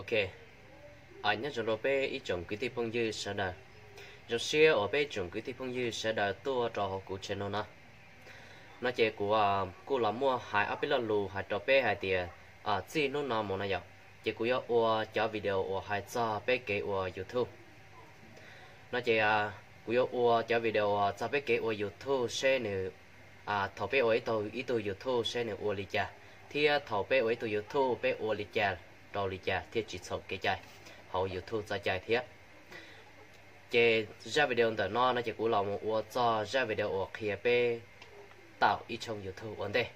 Ok, nyob zoo rau peb ib tsoom kwv tij phooj ywg sawv daws. Zoo siab uas peb tsoom kwv tij phooj ywg sawv daws tuaj rau hauv kuv channel no. No ces kuv kuj los muaj hais ob peb lo lus hais rau peb hais tias txij hnub no mus no yom, ces kuv yuav ua cov video uas hais txog peb kev ua YouTube. No ces kuv yuav ua cov video uas txog peb kev ua YouTube seb nws, thaum peb ua ib tug ib tug YouTube seb nws ua li cas, thiab thaum peb ua ib tug YouTube peb ua li cas rau li cas thiaj tsis txhaum kev cai hauv YouTube txoj cai thiab. Ces zaj video ntawm no no ces kuv los mus ua txog zaj video uas qhia peb taum ib tshooj YouTube ua ntej.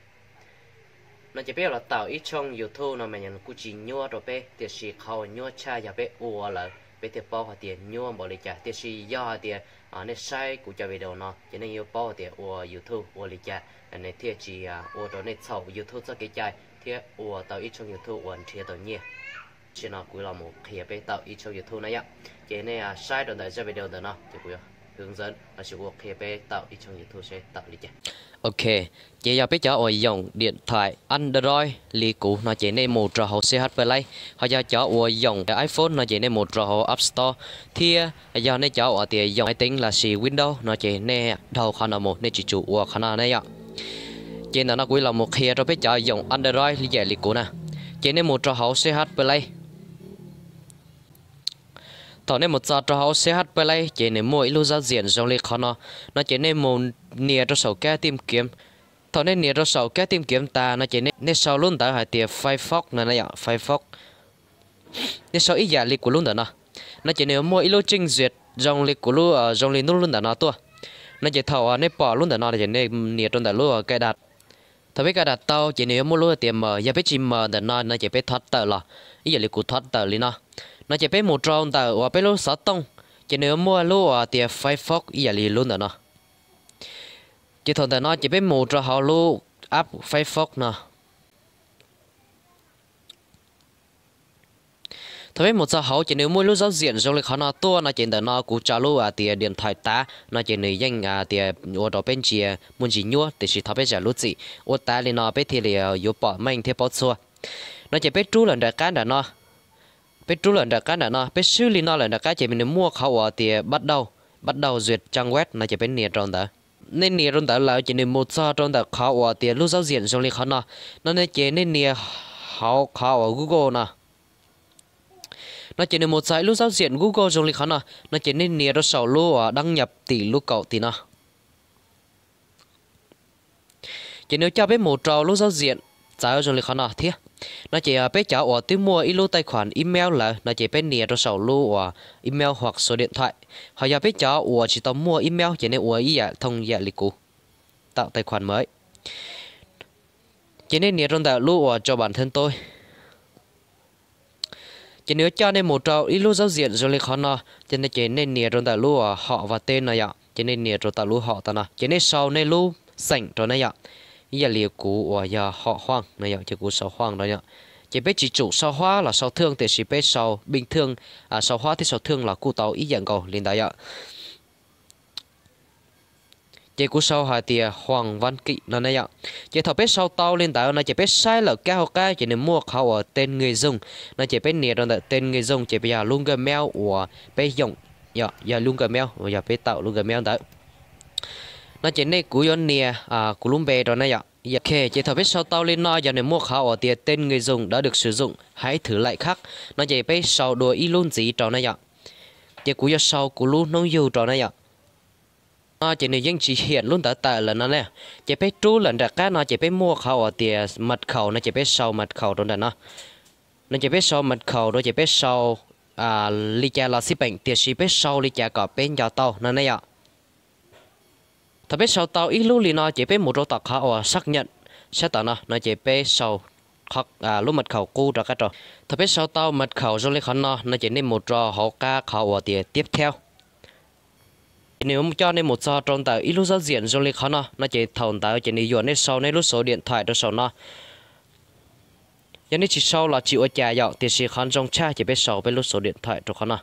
No ces peb yuav los taum ib tshooj YouTube no mas kuj tsis nyuaj rau peb, tiam sis qhov uas nyuaj tshaj yog peb ua lawm peb thiaj paub hais tias nyuaj npaum li cas. Tiam sis yog hais tias nej saib kuv cov video no ces nej yuav paub hais tias ua YouTube ua li cas, nej thiaj tsis ua rau nej txhaum YouTube txoj kev cai thiab ua tau ib tshooj YouTube uas nrhiav tau nyiaj. Tam sim no kuv los mus qhia peb taum ib tshooj YouTube na yom. Ces nej saib rau ntawm zaj video ntawm no ces kuv yuav hướng dẫn lossis ua qhia peb taum ib tshooj YouTube seb taum li cas. Ok, ces yog peb cov uas yoom điện thoại Android li kuv no ces nej mus rau hauv CH Play, ho yog cov uas yoom iPhone no ces nej mus rau hauv App Store, thiab yog nej cov uas tias yoom máy tính lossis Windows no ces nej dhau qhov no mus, nej tsis tsum ua qhov no ne yom. Ces ntawm no kuv los mus qhia rau peb cov yoom Android li yam li kuv na. Ces nej mus rau hauv CH Play. Thaum nej mus txog rau hauv CH Play ces nws muaj ib lub giao diện zoo li qhov no, no ces nej mus nias rau saum cái tìm kiếm. Thaum nej nias rau saum cái tìm kiếm tas no ces nej sau lub ntawv hais tias Firefox no na yom, Firefox. Nej sau ib yam li kuv lub ntawm no, no ces nws muaj ib lub trình duyệt zoo li kuv lub, zoo li lub ntawm no tuaj. No ces thaum nej pom lub ntawm no ces nej nias rau ntawm lub cài đặt. Thaum peb cài đặt tau ces nws yuav muaj lub tias mờ, yog peb tsis mờ ntawm no no ces peb thoát tawm los, ib yam li kuv thoát tawm li no. No ces peb mus rau ntawm uas peb lub xov tooj, ces nws yuav muaj lub uas tias Firefox ib yam li lub ntawm no. Ces thaum ntawm no ces peb mus rau hauv lub app Firefox no. Thaum peb mus txog hauv ces nws muaj lub giao diện zoo li qhov no tuaj no ces ntawm no kuv tso lub tias điện thoại tav no ces nws yeej tias ua rau peb ntsia muaj ntsis nyuaj, tiam sis thov peb zam lub txim, ua tav li no peb thiaj li yuav pom meej thiab paub txhua. No ces peb rub lawm nram qab nram no, peb rub lawm nram qab nram no, peb swb li no lawm nram qab ces nws muaj qhov uas tias bắt đầu, bắt đầu duyệt trang web no ces peb nias rau ntawd. Nej nias rau ntawd lawm ces nws mus txog rau ntawm qhov uas tias lub giao diện zoo li qhov no, no ne ces nej nias hauv qhov uas Google no. No ces nws mus txog ib lub giao diện Google zoo li qhov no, no ces nej nias rau saum lub uas đăng nhập tim lub kaum tim no. Ces nws coj peb mus rau lub giao diện txawv zoo li qhov no thiab. No ces peb cov uas twb muaj ib lub tài khoản email lawm no ces peb nias rau saum lub uas email hoặc số điện thoại. Ho yog peb cov uas tsis tau muaj email ces nej ua ib yam thooj yam li kuv, tạo tài khoản mới. Ces nej nias rau ntawm lub uas cho bản thân tôi. Ces nws yuav coj nej mus rau ib lub giao diện zoo li qhov no, ces nej nias rau ntawm lub uas họ và tên no yom, ces nej nias rau ntawm lub họ tau no ces nej sau nej lub xeem rau na yom. Ib yam li kuv uas yog họ Hoàng no yom, ces kuv sau Hoàng rau yom. Ces peb tsis tsum sau Hoa los sau Thương, tiam sis peb sau bình thường, sau Hoa thiab sau Thương los kuj tau ib yam nkaus li ntawd yom. Ces kuv sau hais tias Hoàng Văn Kị no ne yom. Ces thaum peb sau tau li ntawd no ces peb saib lawm kab hauv qab ces nws muaj qhov uas tên người dùng no ces peb nias rau ntawm tên người dùng ces peb yog lub Gmail uas peb yoom, yog lub Gmail uas yog peb tau lub Gmail ntawd. No ces nej kuv yuav nias kuv lub npe rau na yom. Ok, ces thaum peb sau tau li no yog nws muaj qhov uas tias tên người dùng đã được sử dụng, hãy thử lại khác no ces peb sau dua ib lub ntxiv rau na yom. Ces kuv yuav sau kuv lub hnub yug rau na yom. No ces nws yeej tsis hiển lub ntawd tawm lawm no ne. Ces peb rub lawm nram qab no ces peb muaj qhov uas tias mật khẩu no ces peb sau mật khẩu rau nram no. No ces peb sau mật khẩu rau ces peb sau li cas los xij peem, tiam sis peb sau li cas kom peb nco tau no ne yom. Thaum peb sau tau ib lub li no ces peb mus rau tom qhov uas xác nhận sab tom no, no ces peb sau lub mật khẩu qub rov qab rau. Thaum peb sau tau mật khẩu zoo li qhov no no ces nej mus rau hauv qab qhov uas tias tiếp theo. Ces nws coj nej mus txog rau ntawm ib lub giao diện zoo li qhov no, no ces thaum ntawd ces nws yuam nej sau nej lub số điện thoại rau saum no. Yog nej tsis sau los tsis ua cas yom, tiam sis qhov zoo tshaj ces peb sau peb lub số điện thoại rau qhov no.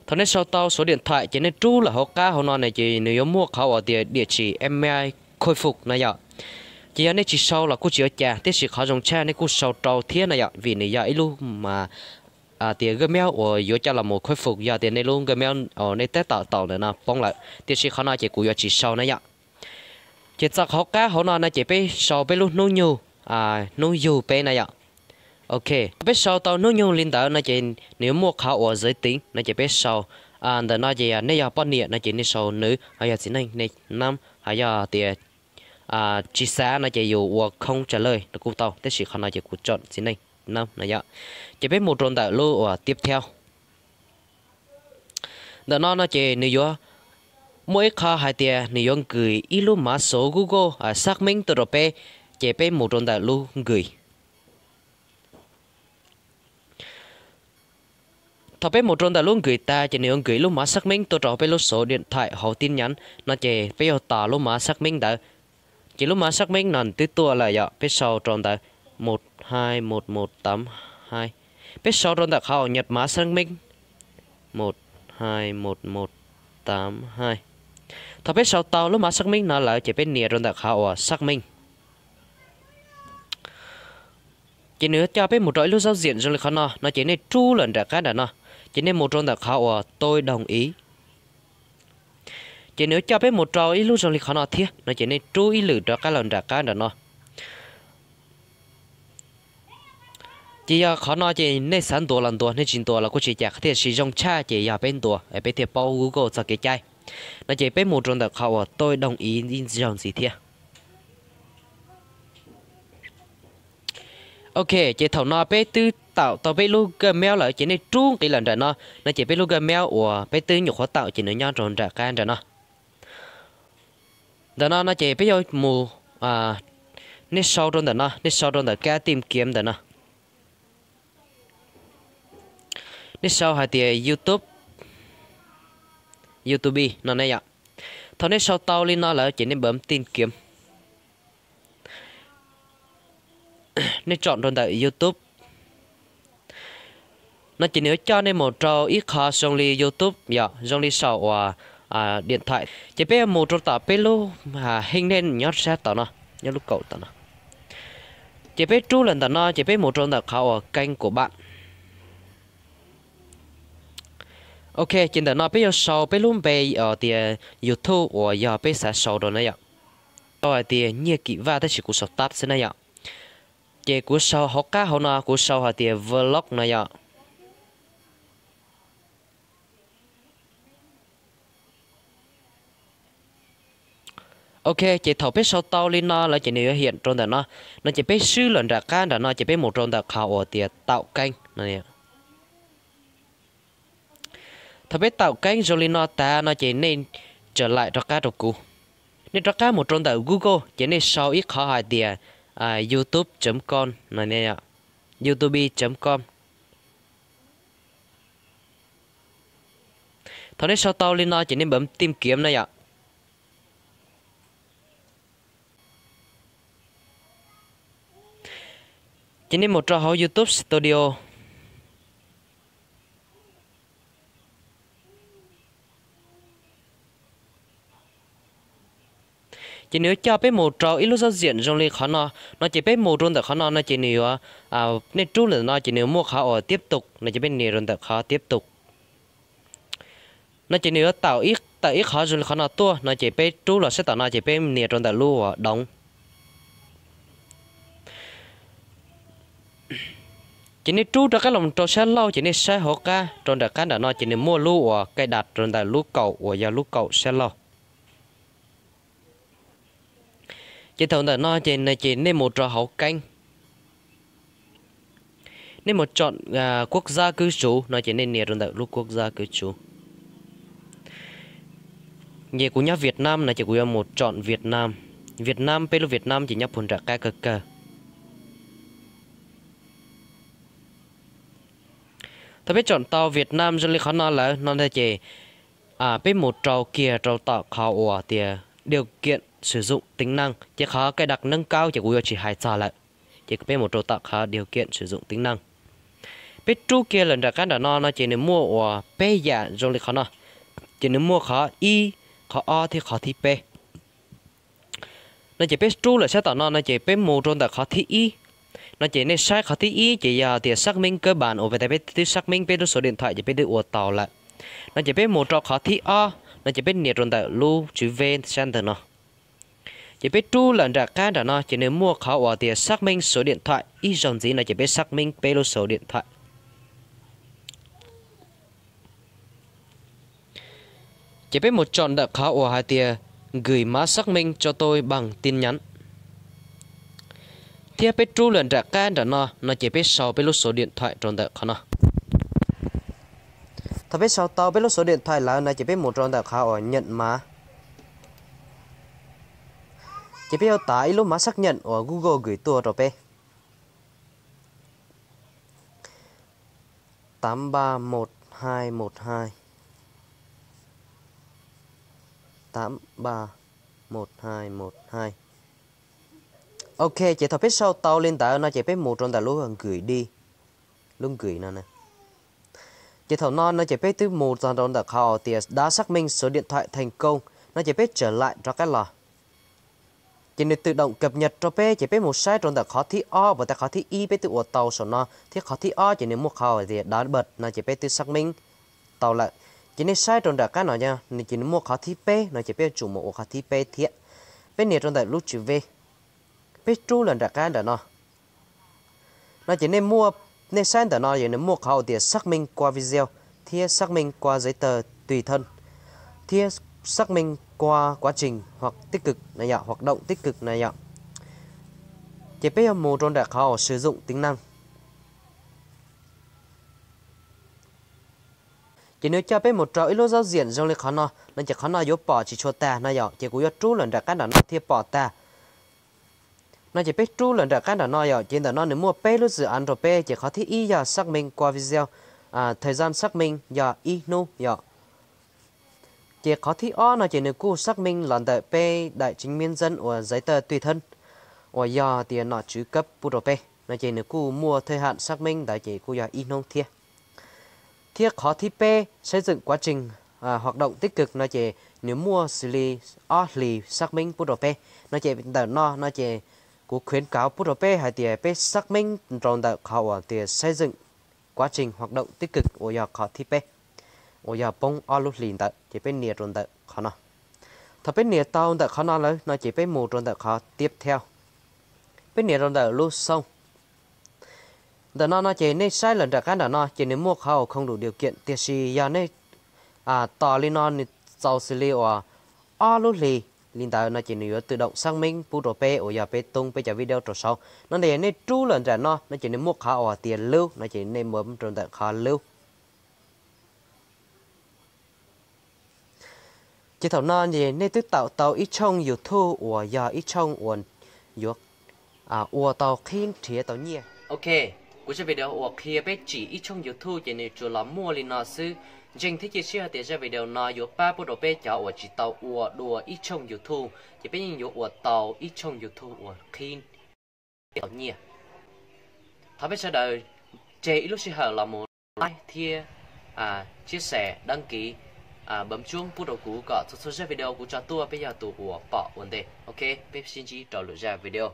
Thaum nej sau tau số điện thoại ces nej rub lawm hauv qab hauv no ne ces nws yuav muaj qhov uas tias địa chỉ email khôi phục no yom. Ces yog nej tsis sau los kuj tsis ua cas, tiam sis qhov zoo tshaj nej kuj sau rau thiab no yom, vim nws yog ib lub mas tias Gmail uas yuav coj los mus khôi phục, yog tias nej lub Gmail uas nej tab tom tau ntawm no poob lawm, tiam sis qhov no ces kuv yuav tsis sau na yom. Ces txog qhov qab hauv no no ces peb sau peb lub hnub nyoog, hnub yug peb na yom. Ok, peb sau tau hnub nyoog li ntawd no ces nws yuav muaj qhov uas giới tính no ces peb sau ntawm no ces nej yog poj niam no ces nej sau nữ, ho yog txiv neej nej nam, ho yog tias tsis xav no ces yus ua không trả lời no kuj tau, tiam sis qhov no ces kuv chọn txiv neej nam no yom. Ces peb mus rau ntawm lub uas tiếp theo. Ntawm no no ces nws yuav muaj ib qho hais tias nws yuav gửi ib lub mã số Google xác minh tuaj rau peb, ces peb mus rau ntawm lub gửi. Thaum peb mus rau ntawm lub gửi tas ces nws yuav gửi ib lub mã xác minh tuaj rau peb lub số điện thoại hauv tin nhắn no ces peb yuav tos lub mã xác minh ntawd. Ces lub mã xác minh no twb tuaj lawm yom, peb sau rau ntawd một hai một một tám hai. Peb sau rau ntawm qhov uas nhập mã xác minh một hai một một tám hai. Thaum peb sau tau lub mã xác minh no lawm ces peb nias rau ntawm qhov uas xác minh. Ces nws yuav coj peb mus rau ib lub giao diện zoo li qhov no no ces nej rub lawm nram qab nram no, ces nej mus rau ntawm qhov uas tôi đồng ý. Ces nws yuav coj peb mus rau ib lub zoo li qhov no thiab no ces nej rub ib lwm rov qab los nram qab nram no. Ces yog qhov no ces nej xav ntuas los ntuas, nej tsis ntuas los kuj tsis cas, tiam sis zoo tshaj ces yog peb ntuas es peb thiaj paub Google txoj kev cai. No ces peb mus rau ntawm qhov uas tôi đồng ý ib zaug ntxiv thiab. Ok, ces thaum no peb twb tạo tau peb lub Gmail lawm ces nej rub nqis lawm nram no, no ces peb lub Gmail uas peb twb nyuam qhuav tạo ces nws nyob rau nram qab nram no. Ntawm no no ces peb yuav mus, nej sau rau ntawm no, nej sau rau ntawm kab tìm kiếm ntawm no. Nej sau hais tias YouTube, YouTube no ne yom. Thaum nej sau tau li no lawm ces nej bấm tìm kiếm. Nej chọn rau ntawm YouTube no ces nws yuav coj nej mus rau ib qho zoo li YouTube yom, zoo li saum uas điện thoại. Ces peb yuav mus rau tom peb lub hình nej nyob sab tom no, nyob lub kaum tom no. Ces peb rub lawm ntawm no ces peb mus rau ntawm qhov uas kênh của bạn. Ok, ces ntawm no peb yuav sau peb lub npe tias YouTube uas yog peb xav sau rau na yom. Sau hais tias Nyiaj Kim Vaj tab sis kuv sau Tab xwb na yom. Ces kuv sau hauv qab hauv no kuv sau hais tias Vlog no yom. Ok, ces thaum peb sau tau li no lawm ces nws yuav hiam rau ntawm no, no ces peb swb lawm nram qab nram no ces peb mus rau ntawm qhov uas tias tạo kênh no. Thaum peb tạo kênh zoo li no tas no ces nej trở lại rov qab rau kuv. Nej rov qab mus rau ntawm Google ces nej sau ib qho hais tias youtube chấm com no, youtube chấm com. Thaum nej sau tau li no ces nej bấm tìm kiếm na yom. Ces nej mus rau hauv YouTube Studio. Ces nws yuav coj peb mus rau ib lub giao diện zoo li qhov no, no ces peb mus rau ntawm qhov no no ces nws yuav, nej rub lawm no ces nws muaj qhov uas tiếp tục no ces peb nias rau ntawm qhov tiếp tục. No ces nws yuav tawm ib qhov zoo li qhov no tuaj no ces peb rub los sab tom no ces peb nias rau ntawm lub uas đóng. Ces nej rub rov qab los rau sab laug ces nej saib hauv qab rau nram qab nram no ces nws muaj lub uas cài đặt rau ntawm lub kaum uas yog lub kaum sab laug. Ces thaum ntawm no ces, ces nej mus rau hauv kênh. Nej mus chọn quốc gia cư trú no ces nej nias rau ntawm lub quốc gia cư trú. Ces kuv nyob Việt Nam no ces kuv yuav mus chọn Việt Nam. Việt Nam, peb lub Việt Nam ces nyob puag nram qab kawg kawg. Thaum peb chọn tau Việt Nam zoo li qhov no lawm no ces peb mus rau kiag rau tom qhov uas tias điều kiện sử dụng tính năng ces qhov cài đặt nâng cấp ces kuv yuav tsis hais txog lawm. Ces peb mus rau tom qhov điều kiện sử dụng tính năng. Peb rub kiag lawm nram qab nram no no ces nws muaj uas peb yam zoo li qhov no. Ces nws muaj qhov ib, qhov ob thiab qhov thib peb. No ces peb rub lawm sab tom no no ces peb mus rau ntawm qhov thib ib. No ces nej saib qhov thib ib ces yog tias xác minh cơ bản uas peb twb xác minh peb lub số điện thoại ces peb twb ua tau lawm. No ces peb mus rau qhov thib ob no ces peb nias rau ntawm lub chữ V sab ntawm no. Ces peb rub lawm nram qab nram no ces nws muaj qhov uas tias xác minh số điện thoại ib zaug ntxiv no ces peb xác minh peb lub số điện thoại. Ces peb mus tsom ntawm qhov uas hais tias gửi mã xác minh cho tôi bằng tin nhắn. Thiab peb rub lawm nram qab nram no no ces peb sau peb lub số điện thoại rau ntawm qhov no. Thaum peb sau tau peb lub số điện thoại lawm no ces peb mus rau ntawm qhov uas nhận mã. Ces peb yuav tav ib lub mã xác nhận uas Google gửi tuaj rau peb. Tám ba một hai một hai. Tám ba một hai một hai. Ok, ces thaum peb sau tau li ntawd no ces peb mus rau ntawm lub gửi đi, lub gửi no. Ces thaum no no ces peb twb mus txog rau ntawm qhov tias đã xác minh số điện thoại thành công no ces peb tsom lam rov qab los. Ces nws tự động cập nhật rau peb ces peb mus saib rau ntawm qhov thib ob uas tab qhov thib ib peb twb ua tau saum no thiab qhov thib ob ces nws muaj qhov tias đã bật no ces peb twb xác minh tau lawm. Ces nej saib rau nram qab no ces nws muaj qhov thib peb no ces peb yuav tsum mus ua qhov thib peb thiab. Peb nias rau ntawm lub chữ V, peb rub lawm nram qab nram no. No ces nej muaj, nej saib ntawm no yog nws muaj qhov tias xác minh qua video thiab xác minh qua giấy tờ tùy thân thiab xác minh qua quá trình hoặc tích cực na yom, hoạt động tích cực na yom. Ces peb yuav mus rau nram qhov uas sử dụng tính năng. Ces nws coj peb mus rau ib lub giao diện zoo li qhov no no ces qhov no yuav pom tsis tshua tag no yom, ces kuv yuav rub lawm nram qab nram no thiaj pom tag. No ces peb rub lawm nram qab nram no yom, ces ntawm no nws muaj peb lub dự án rau peb, ces qhov thib ib yog xác minh qua video, thời gian xác minh yog ib hnub yom. Ces qhov thib ob no ces nws kuj xác minh los ntawm peb đại chứng minh nhân dân uas giấy tờ tùy thân uas yog tias nom trữ cấp pub rau peb no ces nws kuj muaj thời hạn xác minh ntawd ces kuj yog ib hnub thiab. Thiab qhov thib peb xây dựng quá trình hoạt động tích cực no ces nws muaj xws li ob hlis xác minh pub rau peb no ces ntawm no no ces kuv khuyến cáo pub rau peb hais tias peb xác minh rau ntawm qhov uas tias xây dựng quá trình hoạt động tích cực uas yog qhov thib peb, uas yog poob ob lub hlis ntawd ces peb nias rau ntawm qhov no. Thaum peb nias tau ntawm qhov no lawm no ces peb mus rau ntawm qhov tiếp theo. Peb nias rau ntawm lub xoo. Ntawm no no ces nej saib lawm nram qab nram no ces nws muaj qhov uas không đủ điều kiện, tiam sis yog nej tos li no nws txaus xws li uas ob lub hlis li ntawd no ces nws yuav tự động xác minh pub rau peb uas yog peb toob peb cov video rau saud no. Nej rub lawm nram no no ces nws muaj qhov uas tias lưu no ces nej mus rau ntawm qhov lưu. Ces thaum no ces nej twb tạo tau ib tshooj YouTube uas yog ib tshooj uas yuav ua tau qhib nrhiav tau nyiaj. Ok, kuv zaj video uas qhia peb tsim ib tshooj YouTube ces nws tsuas los muaj li no xwb. Ntseeg thiab cia siab hais tias zaj video no yuav pab pub rau peb cov uas tsis tau ua dua ib tshooj YouTube ces peb yeej yuav ua tau ib tshooj YouTube uas qhib tau nyiaj. Thov peb sawv daws tseg ib lub sij hawm los mus like thiab chia sẻ, đăng ký, bấm chuông pub rau kuv kom txhua txhua zaj video kuv tso tuaj peb yog tus uas pom ua ntej. Ok, peb sib ntsib rau lwm zaj video.